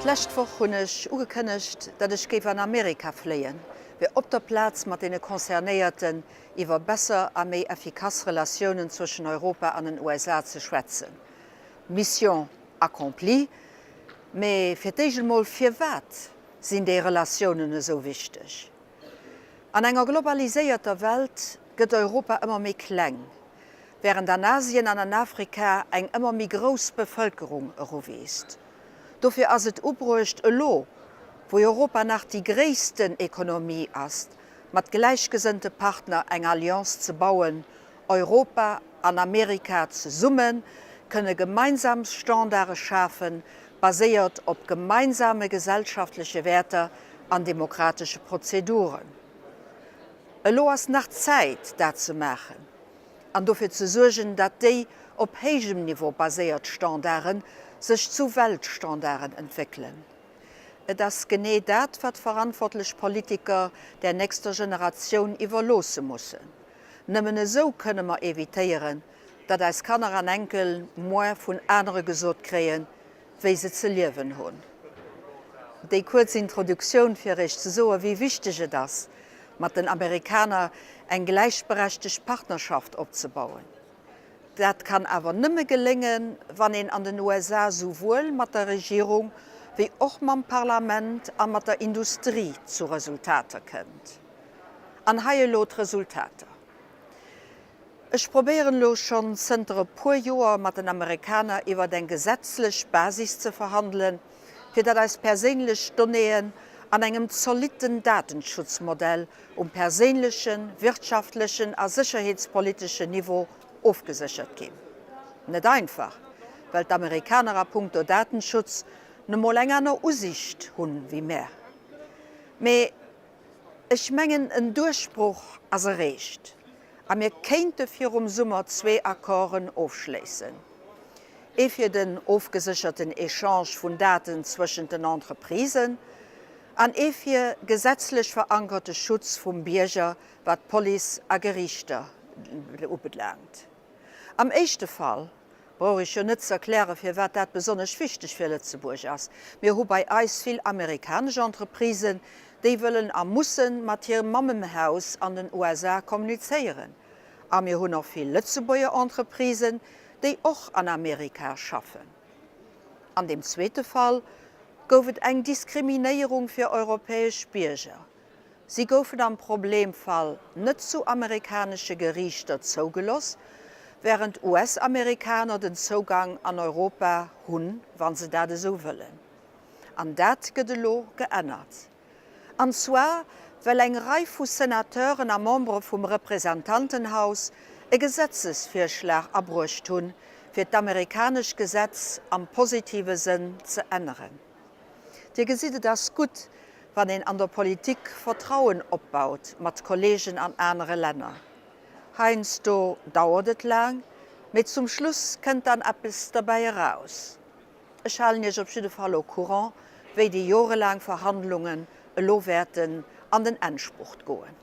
D'lescht Woch hunn ech ugekënnegt, datt ech géif an Amerika fléien, fir op der Plaz mat deene Concernéierten iwwer besser a méi effikass Relatiounen zwëschen Europa an den USA ze schwätzen. Mission accomplie. Mee fir d'éischt emol, Firwat sinn déi Relatiounen esou wichteg? An enger globaliséierter Welt gëtt Europa ëmmer méi kleng, wärend an Asien an an Afrika eng ëmmer méi grouss Bevëlkerung eruwiisst. Dofir ass et ubruecht, elo wou Europa nach déi gréissten Ekonomie ass, mat gläichgesënnte Partner eng Alliance ze bauen. Europa an Amerika zesumme kënne gemeinsam Standarde schafen, baséiert op gemeinsame gesellschaftleche Wäerter an demokratesche Prozeduren. Elo ass nach Zäit, dat ze maachen an dofir ze suergen, datt déi op héijem Niveau baséiert Standarde sech zu Weltstandarden entwéckelen. Et ass genee dat, wat verantwortlech Politiker der nächster Generatioun iwwerloosse mussen. Nëmmen esou kënne mer evitéieren, datt eis Kanner an Enkel muer vun anere gesot kréien, wéi se ze liewen hunn. Déi kuerz Introduktioun fir Iech ze soen, wéi wichteg et ass, mat den Amerikaner eng gläichberechtegt Partnerschaft opzebauen. Dat kann awer nëmme geléngen, wann een an den USA souwuel mat der Regierung wéi och mam Parlament a mat der Industrie zu Resultater kënnt. An hei elo d'Resultater. Ech probéieren elo schonn zënter e puer Joer mat den Amerikaner iwwert eng gesetzlech Basis ze verhandelen, fir datt eis perséinlech Donnéeën an engem zolitten Datenschutzmodell um perséinlechen, wirtschaftlechen a sécherheetspoliteschen Niveau ofgeséchert ginn. Net einfach, well d'Amerikaner a punkto Datenschutz nu mol eng aner Usicht hunn wéi mär. Mee Ech mengen, en Duerchbroch ass erreecht a mir kéinte virum Summer zwee Accorden ofschléissen, ee fir den ofgesécherten Echange vun Daten zwëschent den Entreprisen an ee fir gesetzlech verankerte Schutz vum Bierger, wat Police a Geriichter ubelaangt. Am éischte Fall brauch ech jo net ze erklären, firwat dat besonnesch wichteg fir Lëtzebuerg ass. Mir hu bei eis vill amerikanesch Entreprisen, déi wëllen a musse mat hirem Mammenhaus an den USA kommunizéieren. A mir hunn och vill Lëtzebuerger Entreprisen, déi och an Amerika schaffen. An deem zweete Fall gouf et eng Diskriminéierung fir europäesch Bierger. Si goufen am Problemfall net zu amerikanesche Geriichter zougeloss, wärend US-Amerikaner den Zougang an Europa hunn, wa se dat esou wëllen. An dat gëtt elo geännert. An zwar well eng Rei vu Senateuren a Membere vum Representantenhaus e Gesetzesvirschlag abruecht hunn, fir d'amerikanescht Gesetz am positive Sënn ze änneren. Dir gesitt, et ass gutt, wann een an der Politik Vertrauen opbaut mat Kollegen an anere Länner. Heiansdo dauert et laang, mee zum Schluss kënnt dann eppes derbäi eraus. Ech halen Iech op jidde Fall au courant, wéi déi jorelaang Verhandlungen elo wäerten an den Endspurt goen.